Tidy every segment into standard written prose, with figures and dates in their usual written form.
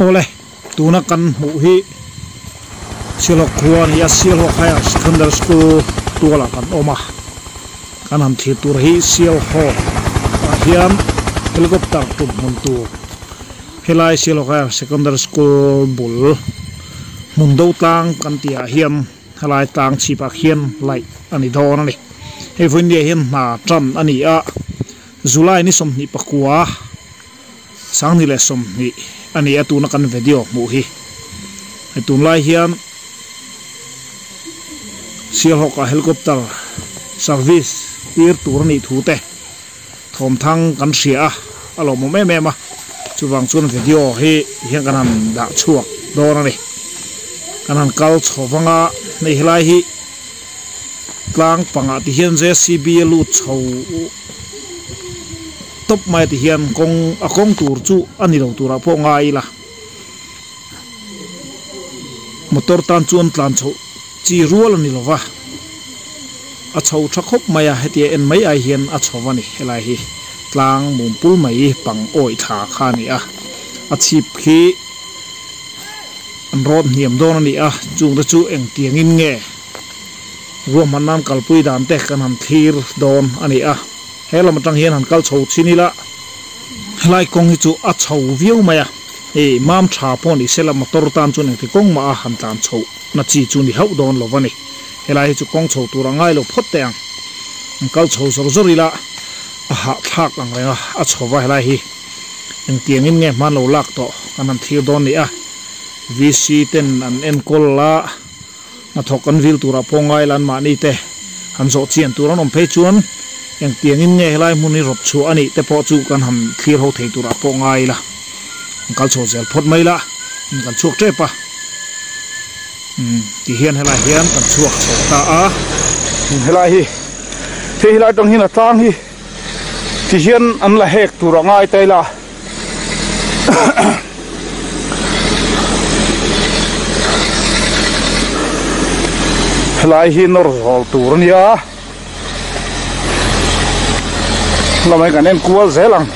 Awle tuna kan hmuh hi Sialhawk khua a ni a Sialhawk Higher Secondary School tualah kan awm a kan han thlir tur hi Sialhawk ah hian helicopter tum hmun tur helai Sialhawk Higher Secondary School bul hmun do tlang kan tih ah hian helai tlang chhip ah khian laih a ni dawn a ni hei vawiin hian hna tan a ni a July ni 29. Sangni leh 20 a ni a tuna kan video hmuh hi. Hei tunlai hian Sialhawkah helicopter service tir tur a nih thu te thawmthang kan hria a, a lawmawm em em a. Chuvang chuan video hi tihian kan han dah chhuak dawn a ni. Kan han kal chho vang a, hei helai hi tlang pangah tihian JCB a lut chho. Tawp mai ti hian kawng a kawng tur chu a ni lo turah pawh ngai ila motor tan chuan tlan chhoh chi rual a ni lova a chho tha khawp mai a hetia en mai ai hian a chho a ni helai hi tlang mum pul mai pang awih thla kha a ni a a chhip khi an rawt hniam dawn a ni a chung te chu engtiang in nge ruahman nan kalpui dan te kan han thlir dawn a ni a. He lam atang hian han kal chho chin ila helai kawng hi chu a chho viau mai a, hei mam tha pawh ni sela motor tan chuan engti kawng mah a han tlan chhoh na chi chu ni hauh dawn lo a ni. Helai hi chu kawng chho tur a ngai lo phawt teh ang, han kal chho zawr zawr ila a hahthlak ang reng a, a chho va helai hi engtiangin nge hman lo lak tawh kan han thlir dawn ni a, VC ten an enkawl la. Hnathawk an vil turah pawh ngai la anmahni te han zawh chian tur an awm phei chuan engtiangin nge helai hmun hi rawp chhuah a nih te pawh chu kan han thlir ho thei turah pawh ngai ila. An kal chho zel phawt mai la, in kan chhuak tep a. Umm ti hian helai hian kan chhuak chho ta a. Helai hi hei helai atang hian a tlang hi ti hian an la hek tur a ngai ta ila. Helai hi nawr zawl tur a nia lamah hian kan en kual zel ang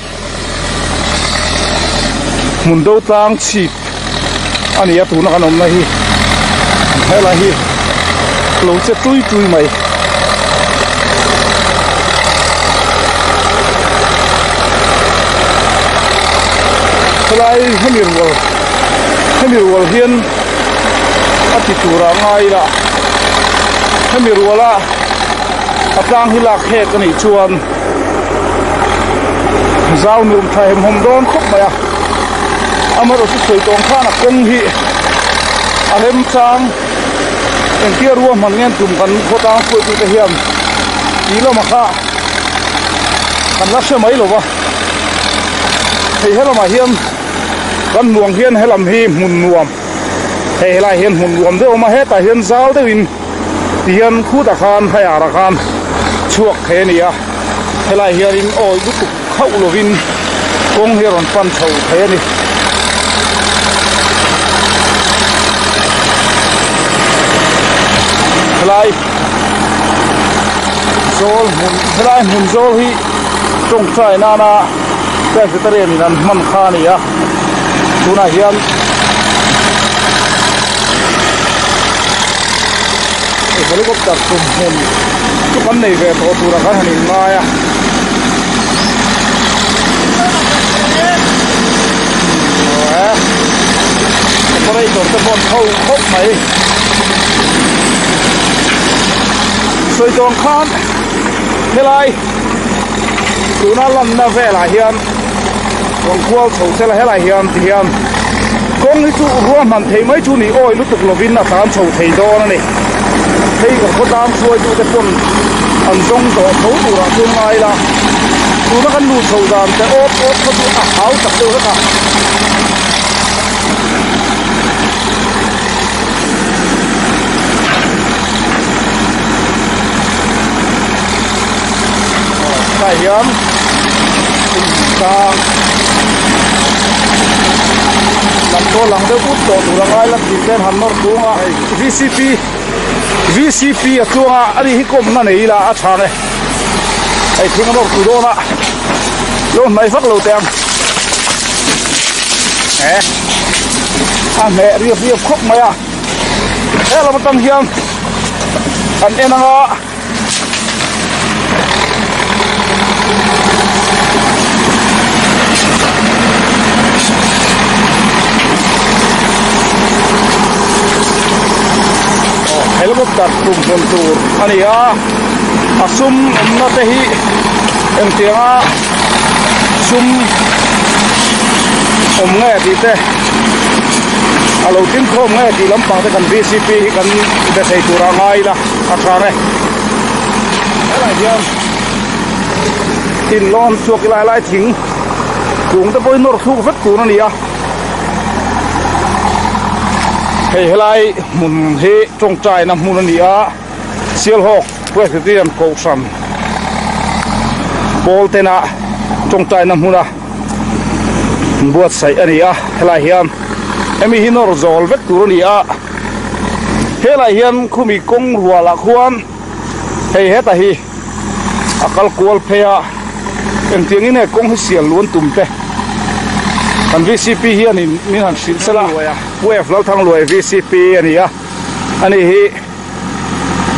hmun do tlang chhip a ni a tuna kan awmna hi helai hi lo che tui tui mai. Helai hemi rual hemi rual hian a ti turah ngai ila hemi ruala a tlang hi lak hek a nih chuan zau nuam tha hem hawm dawn khawp mai a amaherawhchu sawi tawng khan a kawng hi a remchang engtia ruahman nge tum kan khawtlang hruaitute hian tih lamah kha kan la hre mai lo va hei helamah hian kan hmuh ang hian helam hi hmun nuam hei helaiah hian hmun nuam deuh a awm a hetah hian zal deuhin tihian khutah khan hei arah khan chhuak thei a ni a helaiah hianin awi lutuk khauh lovin kawng hi a rawn pan chho thei a ni. Helai zawl hmun helai hmun zawl hi tawngtai nana Presbyterian in an hman kha a ni a tunah hian helicopter tum hmun chu kan nei ve tawh tura kan han inngai a. Operator te pawh an tho khawp mai sawi tawng khan helai tuna lanna velah hian rawn kual chho sela helai hian ti hian kawng hi chu ruahman thei mai chu ni awi lutuk lovin a tlan chho thei dawn a ni hei kan khawtlang hruaitute pawn an zawng tawh tho turah chuan ngai ila tuna kan luh chho dan te awp awp kha chu a hau tak deuh hlek a. Tah hian tlang lam pawh lang deuh ut tawh tur a ngai la tih ten han nawr tung a hei vcp vcp a chuang a ani hi kawmna nei ila a tha nge hei thing a nawr tu dawn a lo hnaih vak lo teh ang. He a hmeh riap riap khawp mai a he lam atang hian kan en ang a. Helicopter tum hmun tur a ni a a sum awmna te hi engtianga sum awm nge tih te a lo tingkhawm nge tih lampang te kan vcp hi kan be thei tur a ngai ila a tha e helai hian in lawn chhuak ila helai thing kung te pawh hi nawr thluk vek tur a ni a hei helai hmun hi tawngtaina hmun a ni a Sialhawk Presbyterian Kohhran pawl tena tawngtaina hmuna buatsaih a ni a helai hian hemi hi nawr zawl vek tur a ni a helai hian khumi kawng rualah khuan hei heta hi a kal kual phei a engtiangin nge kawng hi sial luan tum te kan vcp hianin min han hrilh sela Pu F Lalthangluai vcp a ni a ani hi.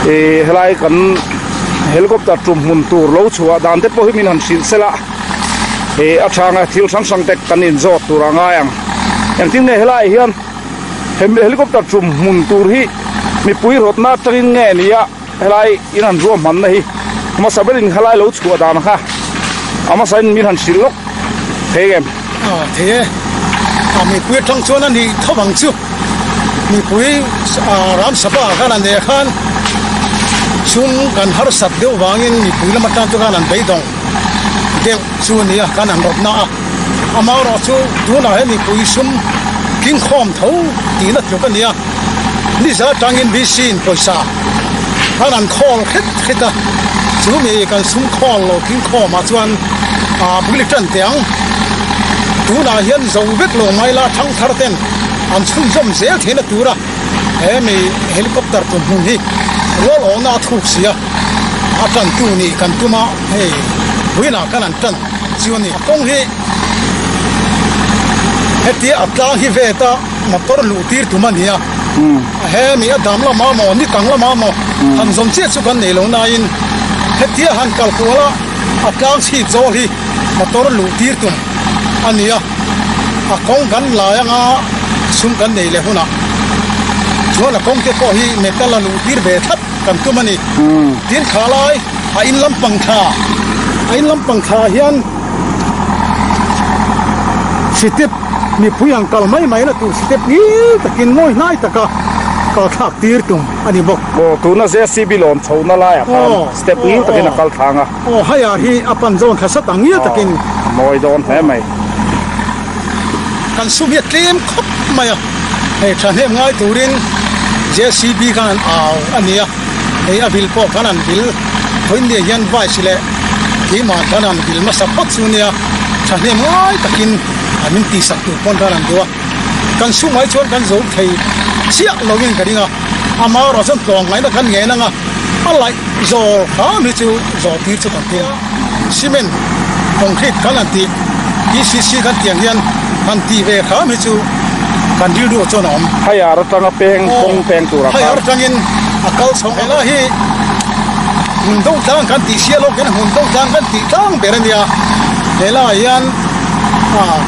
Ih helai kan helicopter tum hmun tur lo chhuah dan te pawh hi min han hrilh sela ih a thanga thil hrang hrang te kan inzawt tur a ngai ang engtin nge helai ah hian helicopter tum hmun tur hi mipui rawtna atangin nge ni a helai in han ruahmanna hi hmasa berin helai lo chhuah dan kha a hmasa in min han hrilh lawk thei em. Aw thei e a mipui atang chuan a nih tho ang chu. Mipui ram sapa khan an neih khan sum kan harsat deuh vangin mipui lam atang chu khan an beidawng deuh chu a ni a, khan an rawtna a. Amaherawh chu tunah hian mipui sum kingkhawm tho tihna tluk a ni a, niza atangin VC in pawisa khan an khawl hret hret a, chu mi kan sum khawl lo kingkhawmah chuan bul i tan teh ang. Tunah hian zo vek lo mai la thangthar ten. An chhunzawm zel theihna tura he mi helicopter tum hmun hi rual awhna a thuk si a, a tantu nih kan tum a, hei vawiinah khan an tan chu a ni. A kawng hi hetia a tlang hi vet a motor luh tir tum a ni a, he mi a dam lamah maw ni tang lamah maw han zawm chiah chu kan nei lo nain hetia han kal kual a a tlang chhip zawl hi motor luh tir tum a ni a. A kawng kan lai anga sum kan nei leh hunah chuan a kawng te pawh hi metal a luh tir ve thlap kan tum a ni. Tin thla lai a in lampang thla a in lampang thla hian sitep mipui han kal mai mai na tur sitep ngil takin mawi hnai taka kal thlak tir tum a ni bawk. Aw tuna JCB lawm chhohna laiah khan step ngil takin a kal thlang a. Aw haiah hi a pan zawn tha sat ang ngial takin. A mawi dawn hle mai. Kan sum hi a tlem khawp mai a, hei thahnem ngai turin JCB khan an au a ni a, hei a vil pawh khan an vil vawiin hian vice leh keimah khan an vil hmasa phawt chu nia, thahnem ngai takin an min tihsak tur pawn khan an duh a, kan sum ai chuan kan zo thei chiah lovin ka ring a, amaherawh chuan tlawmngaihna kan ngen ang a, a laih zawl hram hi chu zawh tir chu kan tum a. Cement concrete kan han tih PCC kan tih ang hian han tih ve hram hi chu kan rilru ah chuan a awm. Haiar atanga peng kawng peng turah khan. Haiar atangin a kal chho ang. Helai hi hmun do tlang kan tih sia lawk hian hmun do tlang kan tih tlang ber a nia. Helai hian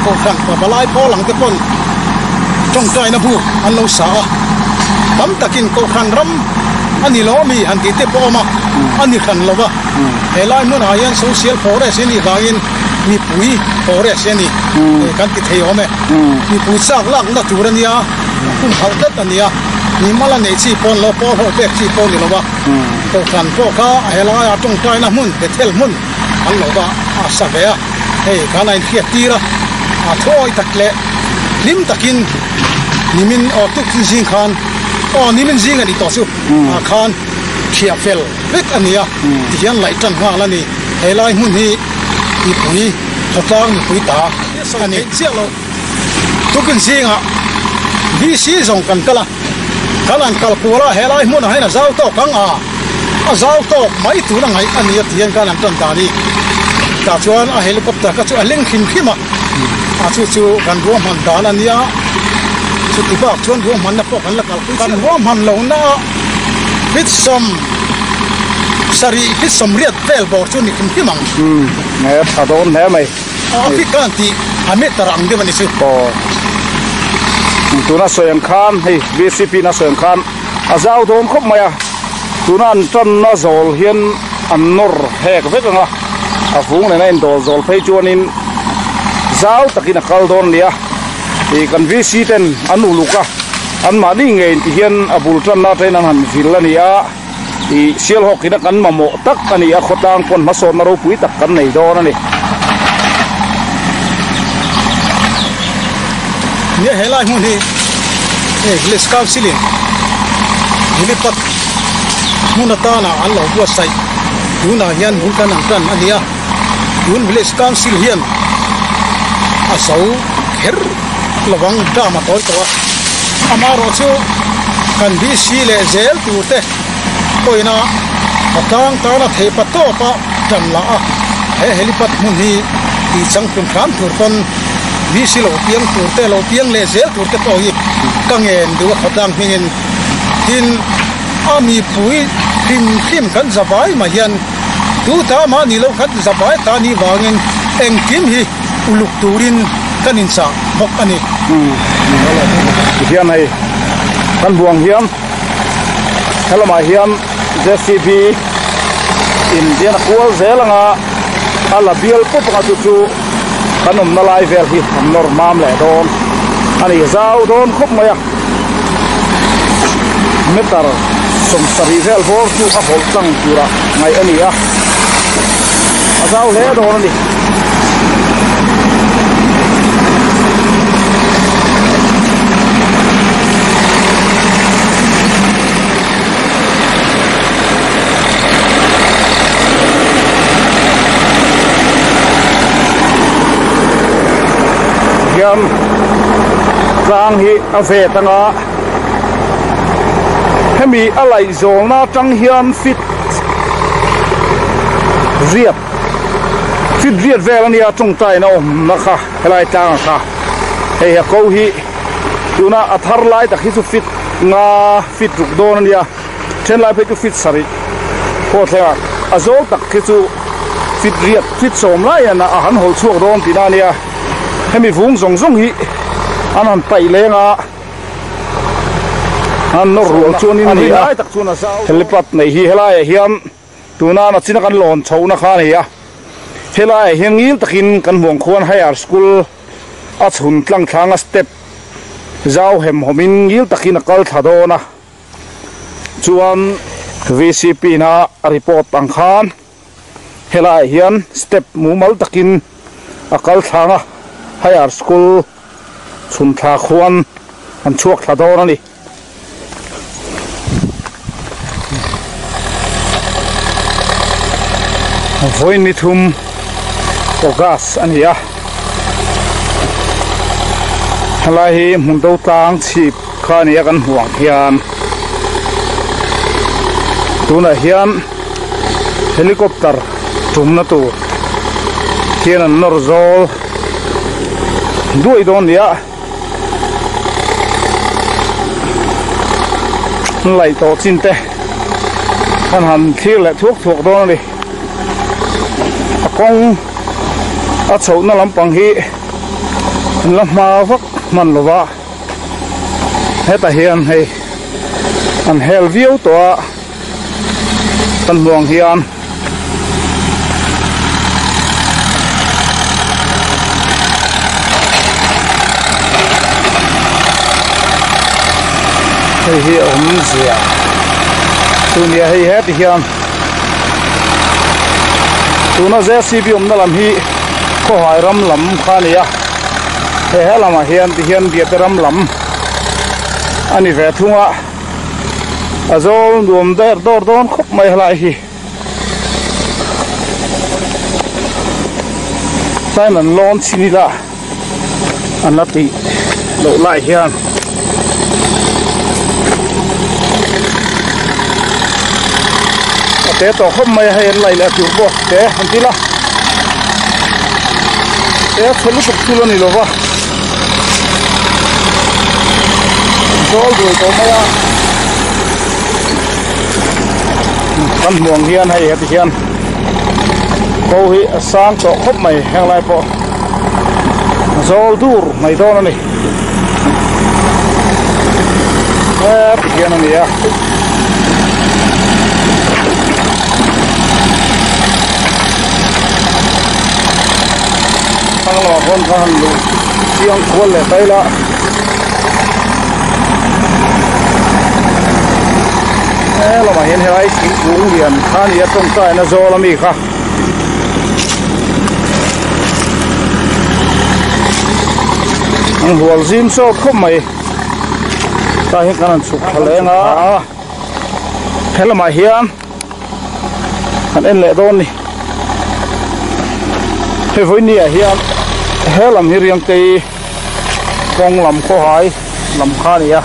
kohhran pavalai pawl ang te pawn tawngtaina buk an lo sa a. Tam takin kohhran ram a ni lo ami han tih te pawh a awm a, a ni hran lo va. Helai hmunah hian social forest hi a nih vangin mipui forest hi a ni kan ti thei awm e. Mipui chak lakna tur a nia, hun hauh tlat a nia, mimal a neih chi pawn lo pawl ho pek chi pawh a ni lo va, kohhran pawh kha helaiah tawngtaina hmun, Bethel hmun an lo va a sa ve a, hei khan a inhriat tir a, a thuawi tak leh hlim takin nimin aw tuktin zing khan aw nimin zing a nih tawh chu ah khan thiah fel. vek a ni a, tihian laih tan nghal a ni. He lai hmun hi mipui khawtlang mipui ta a ni chiah lo. Tukin zingah VC zawng kan kal a, kan han kal kual a, he lai hmunah hian a zau tawk ang a, a zau tawk mai tur a ngaih a ni a tihian kan han tan dan hi. Tah chuan a helicopter kha chu a leng hrim hrim a. A chu chu kan ruahman dan a nia, chuti bak chuan ruahmanna pawh kan la kalpui chiah lo. Kan ruahman lohna a fit 70 fit 80 vel bawr chu ni hrim hrim ang. Umm he tha dawn hle mai. A fit khan tih a meter ang deuh a ni chu. Aw tuna sawi ang khan hei VCP na sawi ang khan a zau dawn khawp mai a, tuna an tanna zawl hian an nawr hek vek ang a. A vung nena indawl zawl phei chuanin zau takin a kal dawn a ni a, ih kan VC ten an uluk a, anmahni ngei inti hian a bul tanna atangin an han vil a ni a, ih Sialhawk ina kan mamawh tak a ni a, khawtlang pawn hmasawnna ropui tak kan nei dawn a ni. Nia helai hmun hi hei Village Council in helipad hmun atana an lo buatsaih tunah hian bul kan ang tan a ni a, tun Village Council hian a zo kher lovang term a tawi tawh a, amaherawhchu kan VC leh zel tur te pawhin a tlang tana theihpa tawpa tan lah a, he helipad hmun hi tih changtlun hram tur pawn VC lo piang tur te lo piang leh zel tur te pawh hi ka ngen duh a khawtlang hmingin tin a mipui hlim hlim kan za vai mah hian tu ta mah ni lo khat za vai ta nih vangin engkim hi uluk turin kan inchah bawk a ni. Tihian hei kan buang hian helamah hian JCB in dian a kual zel anga a la bial pawp anga chu chu kan awmna lai vel hi an nawr mam leh dawn a ni zau dawn khawp mai a meter 70 vel bawr chu a hawlh tlang tura ngaih a ni a a zau hle dawn a ni. Hian tlang hi a vet anga hemi a laih zawlna atang hian fit riat fit riat vel ania tawngtaina awmna kha helai tlanga kha hei a ko hi tuna a thar lai tak hi chu fit nga fit ruk dawn ania then lai phei chu fit sarih pawh thleng a a zawl tak khi chu fit riat fit sawm lai hian a han hawl chhuak dawn tihna ania hemi vung zawng zawng hi an han paih leng a an nawr rual chuanin a ni a helipad neih hi helaiah hian tuna nachina kan lawn chhohna kha a ni a helaiah hian ngil takin kan hmuh ang khuan higher school a chhun tlang thlanga step zau hemhawmin ngil takin a kal thla dawn a. Chuan VCP na a report ang khan helaiah hian step mumal takin a kal thlang a, higher school chhun thla khuan an chhuak thla dawn a ni. Vawiin ni thum August a ni a, helai hi hmun do tlang chhip Kha nia kan hmuh ang hian tunah hian helicopter tumna tur hian an nawr zawl duai dawn nia an laih tawh chin te an han thlir leh thuak thuak dawn a ni a kawng a chhohna lampang hi an la hma vak hman lova. Hetah hian hei an hel viau tawh a kan hmuh ang hian hei hi a awmzia chu nia hei heti hian tuna JCB awmna lam hi khawhai ram lam kha a ni a. He he lamah hian ti hian biate ram lam a ni ve thung a, a zawl nuam der dawr dawn khawp mai helai hi. Tlaiin an lawn chhin ila an la tih loh lai hian a te tawh khawp mai a, hei an laih leh tur pawh te an ti la. He a chhe lutuk thil a ni lo va, zawl duai tawh mai a, kan hmuh ang hian hei heti hian ko hi a sang tawh khawp mai heng lai pawh zawl dur mai dawn a ni heti hian a ni a. Thlang lamah khawn kha han luh chiang kual leh ta ila he lamah hian helai thingkung lian kha a ni a tawngtaina zawl ami kha. An hual zim sawt khawp mai tah hian kan han chhuk thla leng a he lamah hian. Kan en leh dawn ni. Hei vawiin ah hian he lam hi Riangtei kawng lam khawhai lam kha a ni a.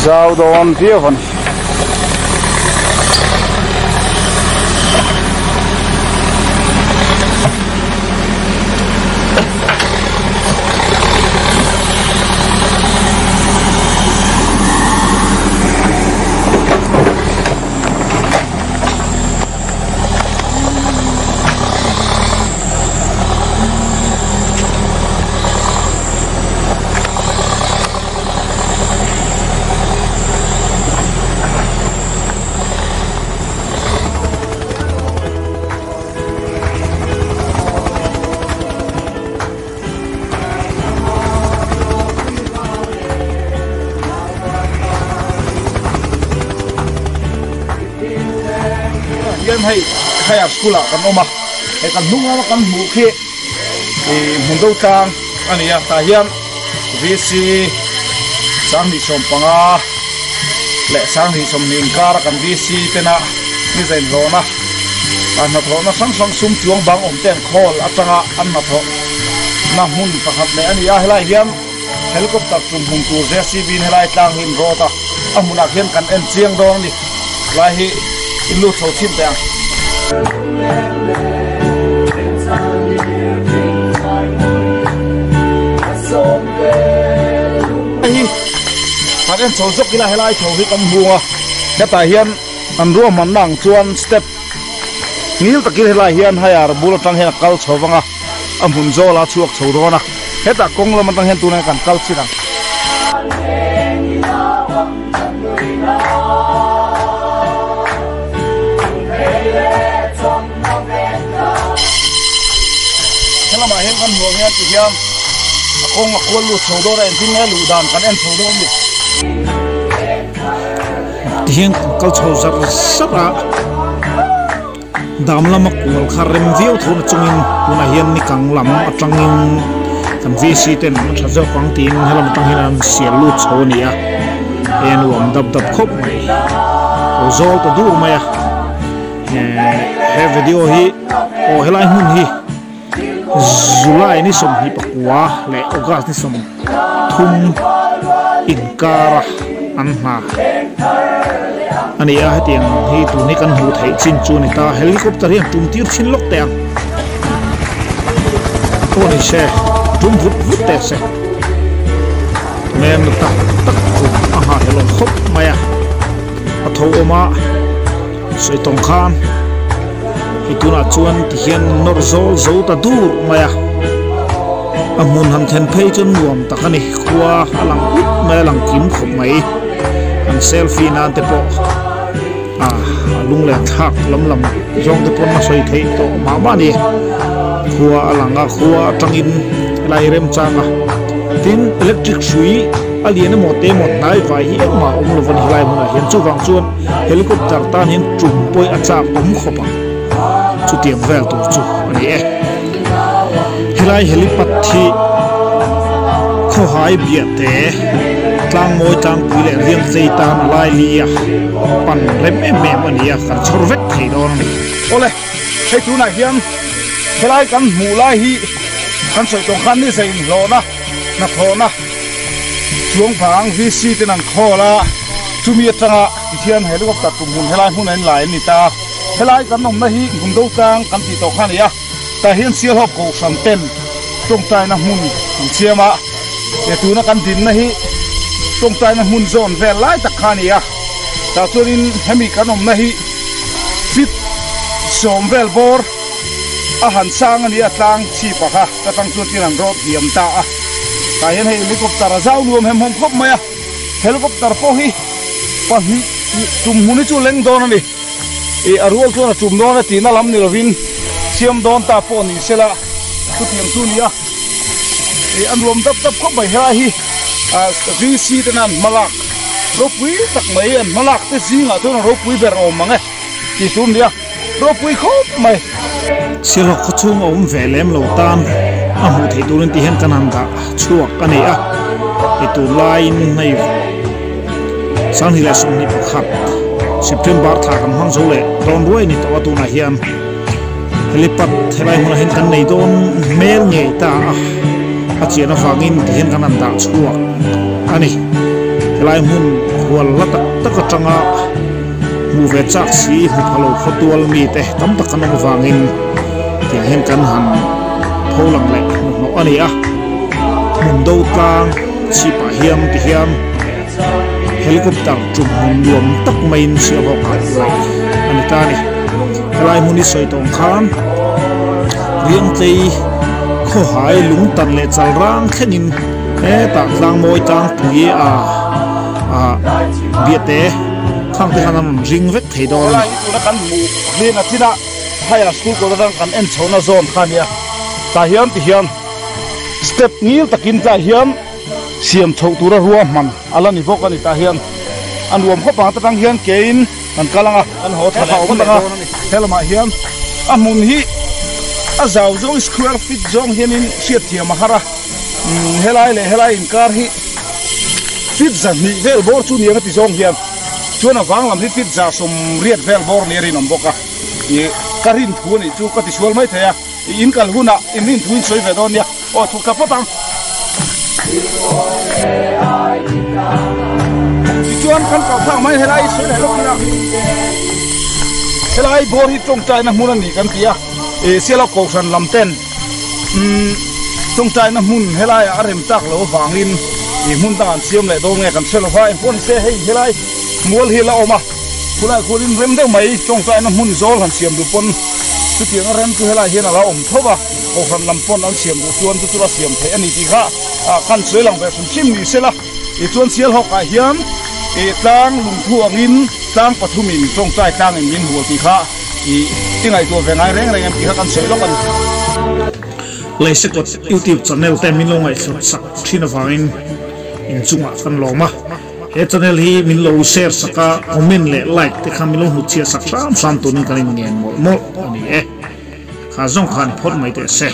Zau dawn viau a ni. Hian hei higher school ah kan awm a hei kan hnung lama kan hmuh khi ih hmun do tlang a ni a tah hian VC 25 leh 32 inkara kan VC tena ni zain hlawhna a hnathawhna hrang hrang sum chuang bang awm te an khawl atanga an hnathawh na hmun pakhat leh a ni a helai hian helicopter tum hmun tur JCB in helai tlang hi an rawt a a hmunah khian kan en chiang dawn a ni helai hi in lut chho chhin teh ang. Hei hi han en chho zawk ila helai tho hi kan hmu a hetah hian an ruahmanna ang chuan step ngil takin helai hian higher bul atang hian a kal chho vang a a hmun zawl a chhuak chho dawn a hetah kawng lam atang hian tunah hian kan kal chin ang. Helamah hian kan hmuh ang hian ti hian a kawng a kual lut chho dawn a engtin nge luh dan kan en chho dawn a ni. Ti hian kan kal chho zar zar a, dam lama kual kha rem viau tho na chungin tunah hian ni kang lam atangin kan VC ten a tha zawk ang tiin helam atang hian an sial lut chho a ni a, hei a nuam dap dap khawp mai, lo zawl ta dur mai a. He video hi aw helai hmun hi July ni 24 leh August ni 30 inkara an hna a ni a hetiang hi tun hi kan hmuh theih chin chu a ni ta helicopter hi an tum tir thin lawk teh ang pawh ni se tum vut vut teh se men tak tak chu a nghahhlelawm khawp mai a a tho awm a. Sawi tawng khan hei tunah chuan tihian nawr zawl zo ta dur mai a, a hmun han then phei chu nuam tak a ni, khua a lang ut mai a lang kim khawp mai, an selfie nan te pawh a lung leh thlak lam lam zawng te pawn a sawi theih tawh mah mah a ni, khua a lang a khua atangin helai remchang a tin electric hrui a lian emaw te emaw hnai vai hi engmah a awm lo a ni helai hmunah hian chuvang chuan. Helicopter tan hian tum pawih a chak awm khawp ang. Chutiang vel tur chu a ni e. Helai helipad hi khawhai biahte tlangmawi tlangpui leh riangchei tan a lai li a pan rem em em a ni a, kan chhawr vek thei dawn a ni. Awle, hei tunah hian helai kan hmuh lai hi kan sawi tawng khan ni zainhlawhna, hnathawhna chuang vang VC ten an khawl a. Chumi atanga tikhian helicopter tum hmun helai hmun a inlai an ni ta. Helai kan awmna hi Hmundo tlang kan tih tawh kha a ni a, tah hian Sialhawk Kohhran ten tawngtaina hmun an siam a, he tuna kan dinna hi tawngtaina hmun zawn vel lai tak kha a ni a, tah chuanin hemi kan awmna hi feet sawm vel bawr a han sang a ni a, tlang chhip a kha ta tang chuan tin an rawt hniam ta a, tah hian hei helicopter a zau nuam hem hawm khawp mai a, helicopter pawh hi pahnih tum hmun hi chu leng dawn a ni. Ih a rual chuan a tum dawn a tihna lam ni lovin siam dawn ta pawh ni sela chutiang chu nia ih a nuam dap dap khawp mai helai hi ah VC tena an hma lak ropui tak mai an hma lak te zingah chuan a ropui ber awm ang e tih tur nia ropui khawp mai. Sialhawk khaw chhung a awm ve lem lo tan a hmuh theih turin ti hian kan han dah chhuak a ni a, i tunlaiin hei 2021 September thla kan hmang zo leh dawn ruai ni tawh a tunah hian helipad helai hmunah hian kan nei dawn hmel ngei ta a a chian avangin ti hian kan han dah chhuak a ni helai hmun hual la tak tak atanga hmuh ve chak si hmu pha lo khaw tual mite tam tak kan awm avangin tiang hian kan han pho lang leh hnuhnawh a ni a hmun do tlang chhipah hian ti hian helicopter tum hmun nuam tak maiin sialhawk ah laih a ni ta a ni. Helai hmun hi sawi tawng khan Riangtlei khawhai lungtan leh chalrang thlengin hetah tlang mawi tlangpui a ah biate khang te khan an rawn ring vek thei dawn a ni. Helai hi tuna kan hmuh hleng a chinah higher school kawt atang kan en chhohna zawn kha a nia tah hian ti hian step ngil takin tlai hian siam chhoh tura ruahman a la ni bawk a ni tah hian a nuam khawp ang atang hian kein kan kal ang a kan haw thla leh dawn a ni he lamah hian a hmun hi a zau zawng square feet zawng hianin hriatthiam a har a umm helai leh helai inkar hi feet zahnih vel bawr chu ni ang a ti zawng hian chuan a vang lam hi feet za sawmriat vel bawr ni a rinawm bawk a ih ka rin thu a nih chu ka tisual maithei a. I in kal hunah in rin thu in sawi ve dawn nia. Aw chhuk thla phawt ang. Tichuan kan kal thlak mai helai sawi leh lawk ila. Helai bawr hi tawngtaina hmun a ni kan ti a. Ih Sialhawk Kohhran lam ten umm tawngtaina hmun helaiah a rem tak loh avangin ih hmun dangah an siam leh dawn nge kan hre lo va. Engpawh ni se hei helai mual hi a la awm a. Khulai khualin rem deuh mai tawngtaina hmun zawl han siam duh pawn chutiang a rem chu helai hian a la awm tho va, Kohhran lam pawn an siam duh chuan chu chu la siam theih a ni tih kha kan sawi lang ve hrim hrim ni sela. Tichuan Sialhawkah hian ih tlang lungthu angin tlang pathumin tawngtai tlangin min hual tih kha ih i ngaihtuah ve ngai reng reng em tih kha kan sawi lawk a ni. Leisekawt YouTube channel te min lo ngaihhlut sak thin avangin inchungah kan lawm a. He channel hi min lo share sak a, comment leh like te kha min lo hnutchhiah sak hram hram tunin kan inngen mawlh mawlh a ni e. Kha zawng khan phawt mai teh se.